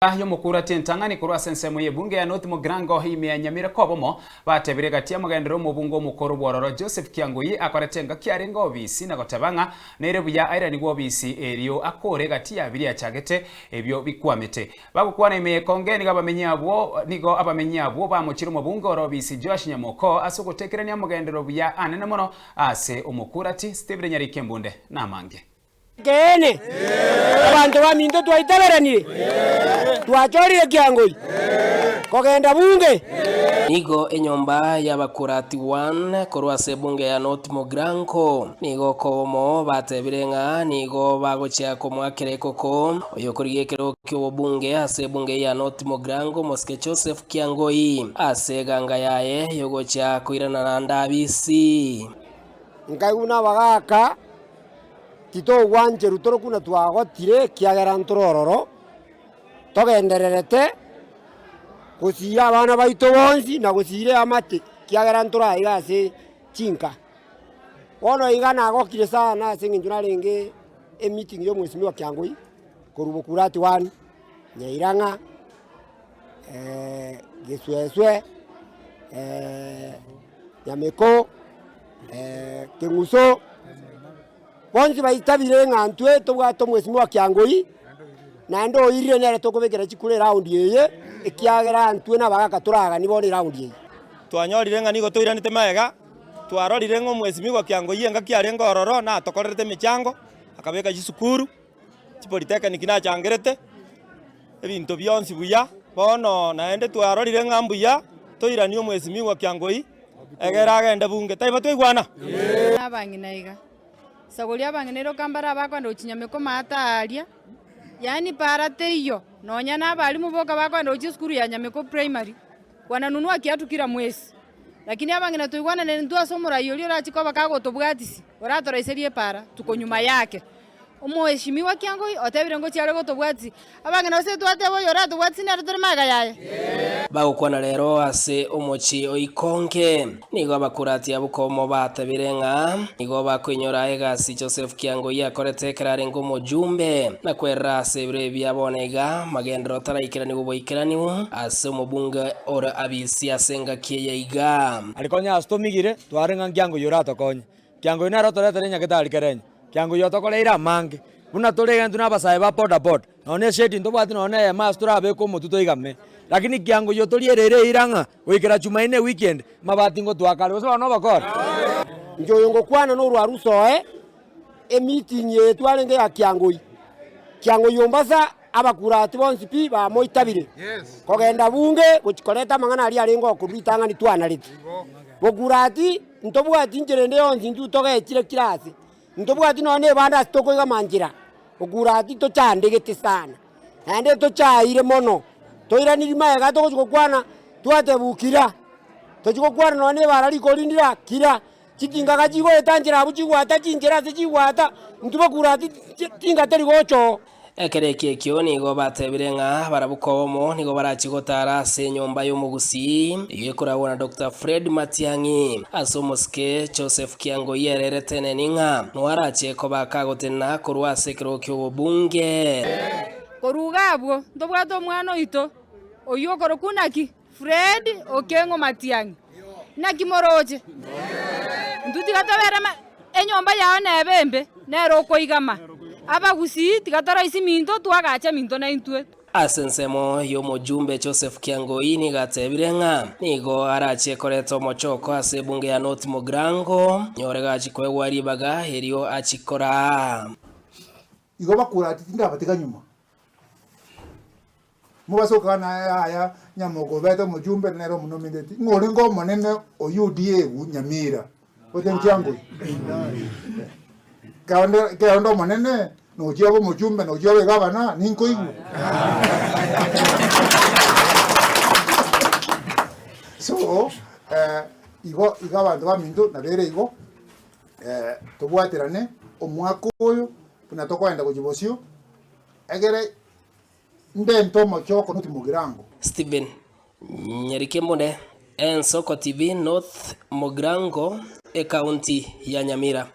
Y'omokurati entang'ani korwa ase ensemo y'ebunge ya North Mugirango ime ya Nyamira kobomo batebire gati y'omogenderero omobunge omokoro bw'ororo Joseph Kiangui akorete engaki arenge obisi na goteba ng'a nere buya airanigwe obisi erio akore gati ya biria achagete ebio bikwamete. Bagokwana ime y'ekonge nigo abamenyi abwo nigo abamenyi abwo bamochire omobunge ore obisi Joash Nyamoko ase ogotekerania omogenderero buya anene mono ase omokurati Stephen Nyariki Embunde namange. Ekeene, abanto baminto twaitaberanire, twachorire kiangoi kogenda bunge. Nigo enyomba y'abakurati 1 korwa ase ebunge ya North Mugirango nigo kobomo batebire ng'a nigo bagochia komoakera ekoko oyokorigia ekerogo ki'obobunge ase ebunge ya North Mugirango Mosike Joseph Kiangoi ase eganga yaye yogochia koirana naende abisi. Nkaigwa buna abagaaka, titogwancherwa tore buna twagotire ekiagera ntore ororo, togendererete gosiira abana baito bonsi na gosiira eamate ekiagera ntore aiga ase chinka. Bono iga nagokire sana ase eng'encho narenge emeeting ya omwesimigwa Kiangoi korwa Bokurati one, Nyairang'a, Gesweswe, Nyameko, Keng'uso, bonsi baitabire ng'a intwe tobwate omwesimigwa Kiangoi, naende oirire nere tokobekera chikura eraundi eye, ekiagera intwe na abagaka toraganie bono eraundi eye. Twanyorire ng'a nigo toiranete magega, twarorire ng'a omwesimigwa Kiangoi engaki arenge ororo natokorerete emechango, akabeka chisukuru, chipolitechnic nachangerete, ebinto bionsi buya, bono naende twarorire ng'a mbuya toiranie omwesimigwa Kiangoi egere agende bunge. Taibo twaigwana? Abang'ina iga, sagoria abang'ina ere okambare abakoenda gochia nyameko maate aaria, yaani para teiyo, nonya na abalimu boka bakoenda gochia esukuru ya Nyameko Primary, wananunua kiatu kila mwezi. Lakini abang'ina toigwanane intwe ase omorai oria orachie koba kagotobwatisia, oratoraiserie epara, tuko nyuma yake. Omoeshimiwa Kiangoi otebire ngochia are gotobwatisia, abang'ina gose twateba oyo oratobwatisia nere tore magega yaye. Bagokwana rero ase omochie o Ikonge, nigo abakurati abwo komo batebire ng'a nigo bakoinyora egasi Joseph Kiangoi akorete ekero arenge omojumbe, na kwerera ase ebiro ebi bia bono iga magenderero taraikeraniwu boikeraniwu ase omobunge ore abisi ase engaki eye iga. Aria konya ase tomigire, tware ng'a Kiangoi oratokonye. Kiangoi nere otoretere nyagetari kerenyo. Kiangoi otokoreire amange, buna tore iga intwe na abasae ba boda boda, nonya na eshedi ntobwati nonya na eyemo ase torabeke omotwe toigame. Lakini kiangoi otoriereire eira ng'a goikera Jumanne eweekend, amabati ngotwaka are, gose bono nobokora? Inche oyo ngokwana norwa Rusoe, emeeting eye twarenge ya Kiangoi. Kiangoi Ombasa abakurati bonsi pi bamoitabire kogenda bunge gochia koreta amang'ana aria arenge okorwa ritang'ani twanarete. Bokurati ntobwati inchera ende yonsi intwe togechire kera ase, ntobwati nonya na ebanda ase tokoigama nchera, bokurati tochandegete sana, naende tochaire mono, toiraniri magega togochi gokwana twatebiwa kira, tochi gokwana nonya na ebara rikori ndira kira. Chitingaga chigoeta nchera abwo chigwata chinchera ase chigwata, intwe bakurati tinga teri gocha oo. Ekero ekio ekio nigo batebire ng'a barabwo kobomo nigo barachie gotara ase enyomba y'omogusii eyio ekoragwa na Doctor Fred Matiang'i ase omosike Joseph Kiangoi ererete eneni ng'a noarache koba kagotenena korwa ase ekerogo ki'obobunge. Korwa iga abwo ntobwate omwana oito, oyio okorokwa naki? Fred Okeng'o Matiang'i, Naki moroche? Intwe tiga tobere ma enyomba yao nebe embe, nere okoigama. Abagusii tiga toroisie minto twagache minto naintwe. Ase ensemo y'omojumbe Joseph Kiangoi nigo atebire ng'a nigo arache koreta omochoko ase ebunge ya North Mugirango, nyore gachi koegwa ribaga erio achi koraa. Igo bakurati tindabatiga nyuma. Mobase gokana yaya nyamoko obete omochumbe nere omonomineti, ng'a orenge omonene o UDA Nyamira, gose Nchiangoi. Ekero ekero nde omonene, nochia obe omochumbe, nochia obe egavana, ninkoigwe. So, igo igo abanto baminto nabere igo, tobwaterane omwaka oyo, buna tokoenda gochia bosio, egere. Ndente omochoko noti mogirango. Stephen Nyarikembune, Ensoko TV, North Mugirango, Ekaunti ya Nyamira.